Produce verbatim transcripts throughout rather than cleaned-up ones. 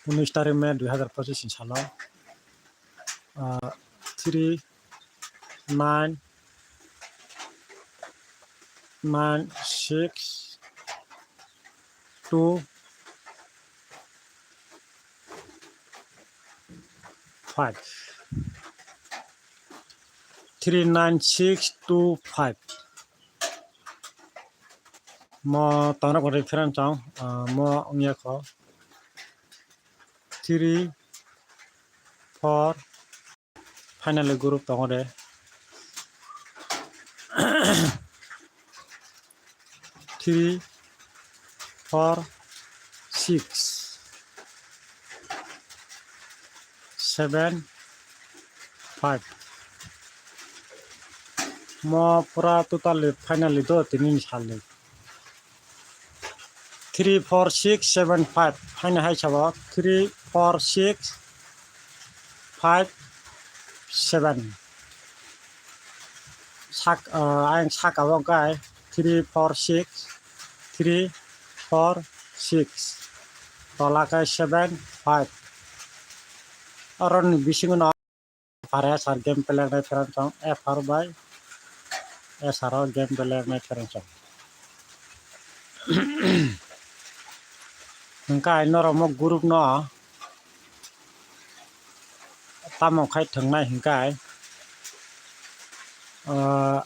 unis tarik May dui hazar pochis ni salo, ah, three nine nine six two five, three nine six two five. Mo tangna kori friend chong, ah, mo wngya kho three four, finally group tongo de. Three, four, six, seven, five. Mo pura totally finally do tini ni salni. Three, four, six, seven, five. Haino hai sabo three, four, six, five, seven. Sak, ah, ayang saka o kai three, four, six, three, four, six. Tola kai seven, five. Aroni bisingo no F R S R game play nai pherang chong, F R by S R o game play nai pherang chong. Hingke ai norok mo group no tamo khai thwngnai hingke ai, ah,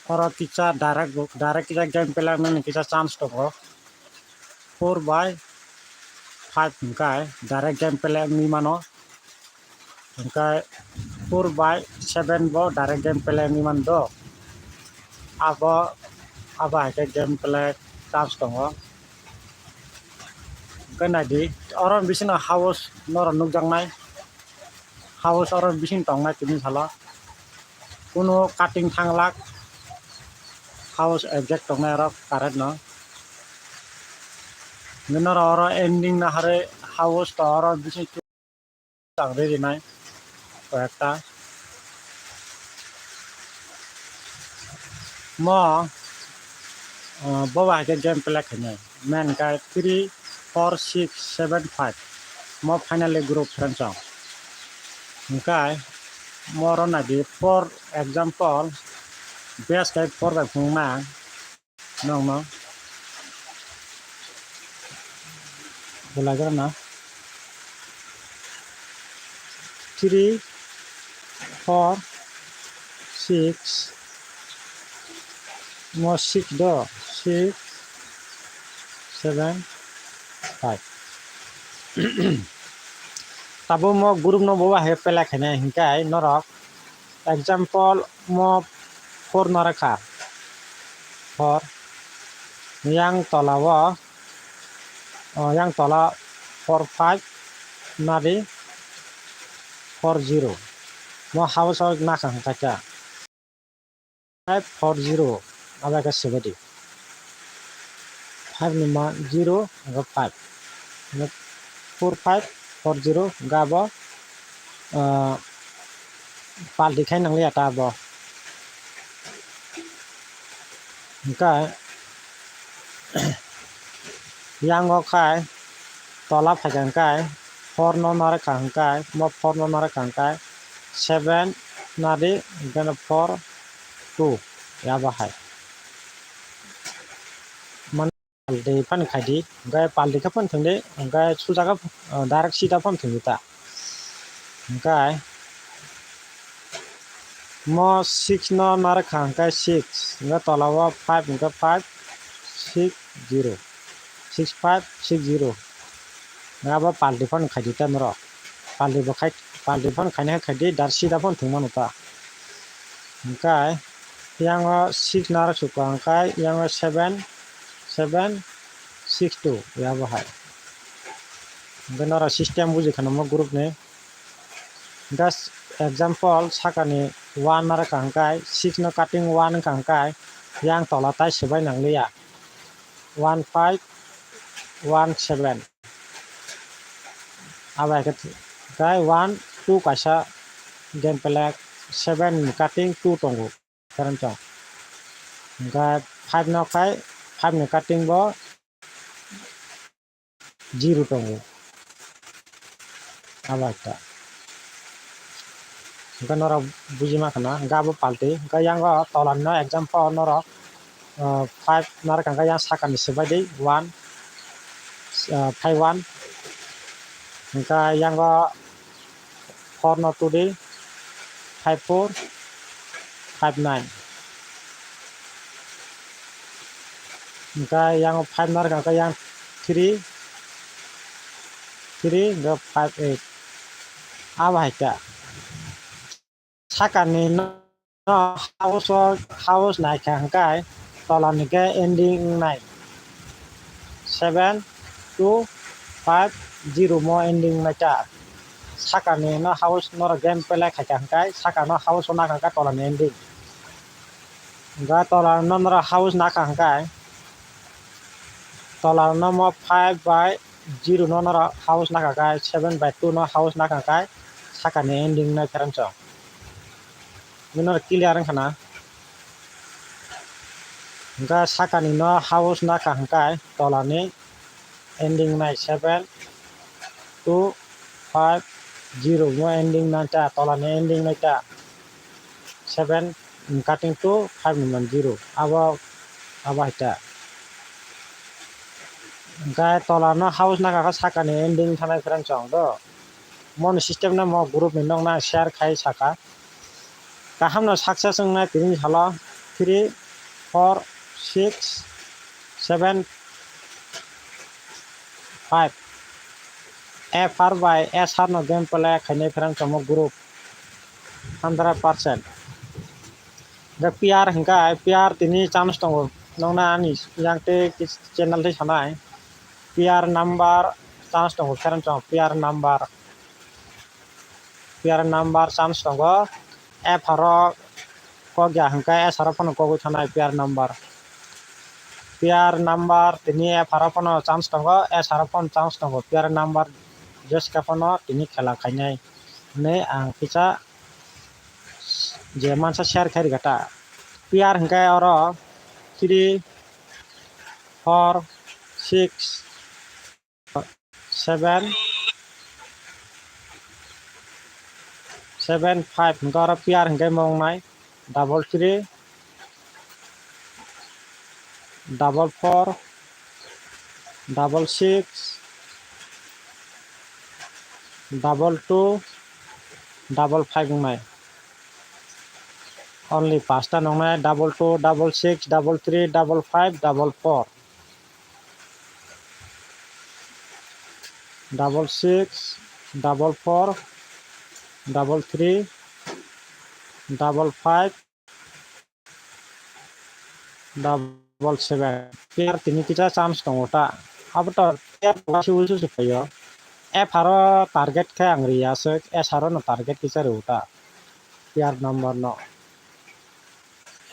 oro kisa direct, direct kisa game play nani kisa chance tongo. Four by five hingke direct game play wngwi mano. Hingke four by seven bo direct game play wngwi mano do. Abo, abo hai khe game play chance tongo. Hingke naidi, oro bisingno house norok nukjaknai. House oro bising tongnai tini salo. Kunu cutting thanglak. House exact tongnai oro current no. Nini oro ending nahare house to oro bising tang rinai koyekta. Mo, ah, bo bai khe game play khainai. Main khe three, four, six, seven, five. Mo finally group friend chong. Hingkai mo oro naidi four example, base khe four bai phunuknai ang. Nokno. Belai gana. Three, four, six, mo six do, six, seven, five. Tabuk mo group no bo hai play khainai hingkai norok. Example mo four no rekha. Four. Yang tola o, o yang tola four five nadi four zero. Mo house o nakha hingkha kya. Five four zero, abo khe sebedi. Five ni ma zero, abo five. Four five four zero, hingkhe abo, ah, paldi khai nangliya ta abo. Hingkhe, yang o khai, tola phaikha hingkhe, four no narwkha hingkhe, mo four no narwkha hingkhe, seven nadi, hingkhe four, two, yabo hai. Mane paldi phano khaidi, hingkhe paldi khe phano thwngdi, hingkhe suja khe, ah, direct sida phano thwngdi ta. Hingkhe mo six no narwkha hingkhe six, hingkhe tola o five hingkhe five six zero, six five six zero. Abo paldi phano khaidi ta norok. Paldi bo khai, paldi phano khaina khaidi, dar sida phano thwngmano ta. Hingkhe yang o six narwk sukha hingkhe yang o seven seven six two yabo hai. Hingkhe norok system buji khana mo group ni. Just example, sakani one narwkha hingkhe six no cutting one wngkha hingkhe yang tola tai swbai nangliya, one five one seven. Abo hai khe tei one two kaisa game play, seven ni cutting two tongo. Current chong. Hingkhe five no khai, five ni cutting bo zero tongo. Abo ekta. Hwnkhe norok buji ma khna, hwnkhe abo palti. Hwnkhe yango tola ni no example norok, ah, five narwkha hwnkhe yang saka ni swbai di one, ah, five one. Hwnkhe yango four no two di, five four, five nine. Hwnkhe yang five narwkha hwnkhe yang three, three hwnkhe five eight. Abo hai khe. Sakani no house o, house naikha hwnkhe tola ni khe ending wngnai. Seven two five zero mo ending wngnai ta. Sakani no house norok game play khaikha hwnkhe saka no house o nakha hwnkhe tola ni ending. Hwnkhe tola no norok house nakha hwnkhe tola no mo five by zero no norok house nakha hwnkhe seven by two no house nakha hwnkhe sakani ending wngnai pherang chong. Bini clear wngkha na? Hwnkhe sakani no house nakha hwnkhe tola ni ending nai seven two five zero mo ending nai ta, tola ni ending nai ta seven cutting to five ni man zero. Abo, abo hai ta. Hwnkhe tola no house nakha khe sakani ending thanai pherang chong do. Moni system no mo group ni nokna share khai saka. Kaham no success wngnai tini salo three, four, six, seven, five. F R by S R no game play khainai pherang chong mo group hundred percent. Hwnkhe P R hwnkhe P R tini chance tongo. Nokna ani yang tei channel tei sanai. P R number chance tongo, pherang chong P R number. P R number chance tongo. F R o kok ya hwnkhe S R o phano kogwi thanai P R number. P R number tini F R o phano chance tongo, S R o phano chance tongo. P R number jeska phano tini khela khainai hinwi ang kisa je mansa share khai rwkha ta. P R hwnkhe oro three, four, six, seven, seven, five hwnkhe oro P R hwnkhe mo wngnai double three, double four, double six, double two, double five wngnai. Only pasta nongnai, double two, double six, double three, double five, double four. Double six, double four, double three, double five, double seven. P R tini kisa chance tongo ta. Abo to P R to usu usu se phaio. F R o target khe ang riya se, S R o no target kisa rw ta. P R number no.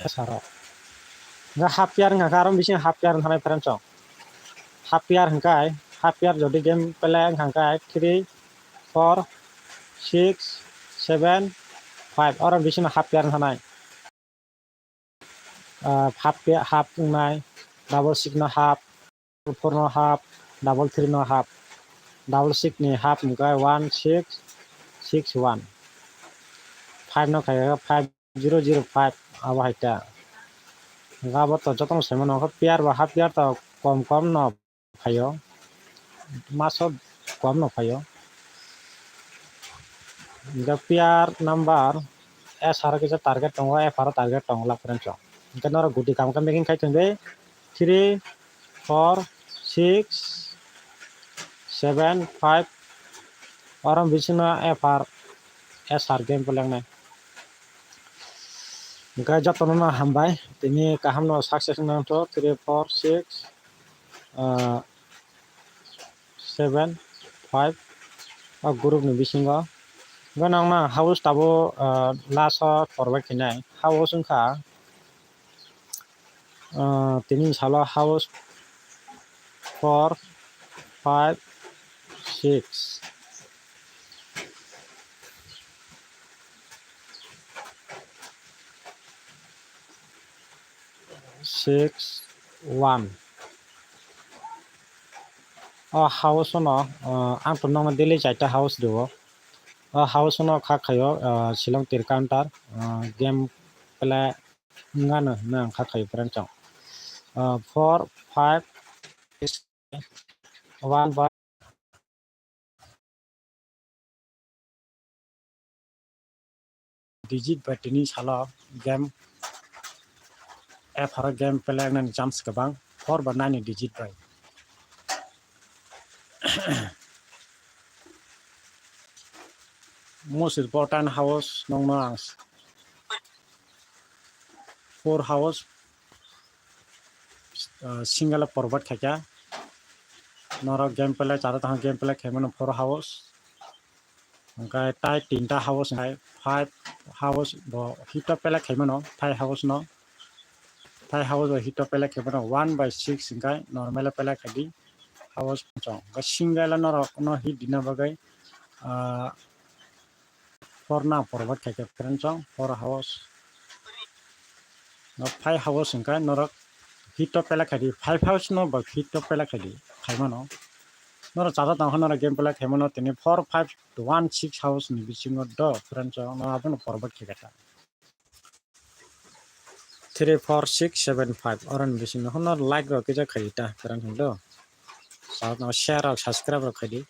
S R o. Nga half P R nga kha, aro bising half P R thanai pherang chong. Half P R hwnkhe, half P R jodi game play wngkha hwnkhe three, four, six, seven, five. Oro bising half P R thanai. Ah, half pe-, half wngnai, double six no half, double four no half, double three no half, double six ni half wngkha one six six one, five no khaikha five zero zero five, abo hai ta. Hwnkhe abo to jotono saimano, hwnkhe P R ba half P R to kom kom no phaio, maso kom no phaio. Hwnkhe P R number S R kisa target tongo, F R o target tongo, lak pherang chong. Hwnkhe norok gudi kam khe making khai thwng de three, four, six, seven, five. Oro bisingno F R, S R game phalangnai. Hwnkhe jotono no hambai, tini kaham no success wngna wngthok, three, four, six, ah, seven, five o group ni bisingo. Hwnkhe nokna house tabuk, ah, last o forward khainai. House wngkha, ah, tini salo house four, five, six. Six one. O house no, uh, ang to nokno daily chaita house rio. O house no kha khaio, uh, Shillong Tir Counter, uh, game play wngano hinwi ang kha khaio friends chong. Uh, four, five, six, one by digit bai tini salo game, F R game play nani chance kwbang, four ba nine ni digit bai. Most important house nokno ang four house, uh, single forward khaikha. Norok game play, charo tang game play khaimano four house. Hwnkhe tai tinta house hwnkhe five house bo hit o play khaimano, five house no. Five house bo hit o play khaimano one by six hwnkhe normal o play khaidi house chong. Hwnkhe single o norok no hit dina bagwi, ah, four na forward khaikhe friends chong, four house. No five house hwnkhe norok hit o play khaidi, five house no bo hit o play khaidi, khaimano. Norok charo tang khe norok game play khaimano tini four, five, one, six house ni bisingo do friends chong, no abono forward khaikha ta. Three, four, six, seven, five, oroni bisingo hono like rok kisa khaidi ta friends chong do. Charo tang share rok, subscribe rok khaidi.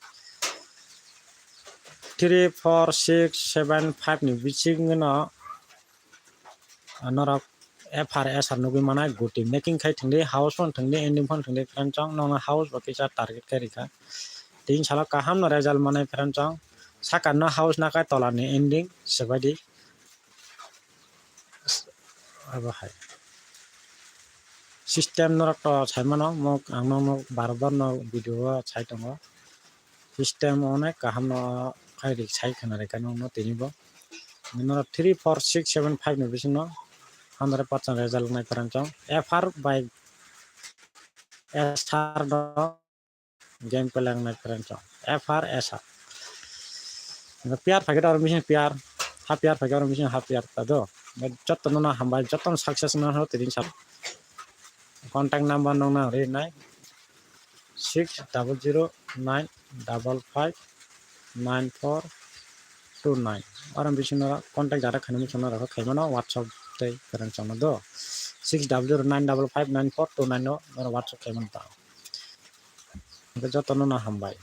Three, four, six, seven, five ni bisingo no, ah, norok F R S R nugwi manai guti making khai thangdi, house phone thangdi, ending phone thangdi friends chong, nokno house bo kisa target khai rikha. Tin salo kaham no result manai friends chong, saka no house nakai tola ni ending sebaidi. Abo hai system norok to saimano, mo ang nokno bar bar no video o sai tongo. System onek kaham no khai ri, sai khna rikha nokno tini bo. Norok three, four, six, seven, five ni bisingo hundred percent result nai friends chong. F R by S R no game play nai friends chong. F R S R. Player paikhe oro missing player, half player paikhe oro missing half player ta do. Jotono no hambai, jotono success no ho tini sal. Contact number nokno rinai six double zero nine double five nine four two nine. Oro bisingo contact direct khaina muchungno rokha khaimano WhatsApp tei friends chongno do. Six double zero nine double five nine four two nine no oro WhatsApp khaimano ta. Hwnkhe jotono no hambai.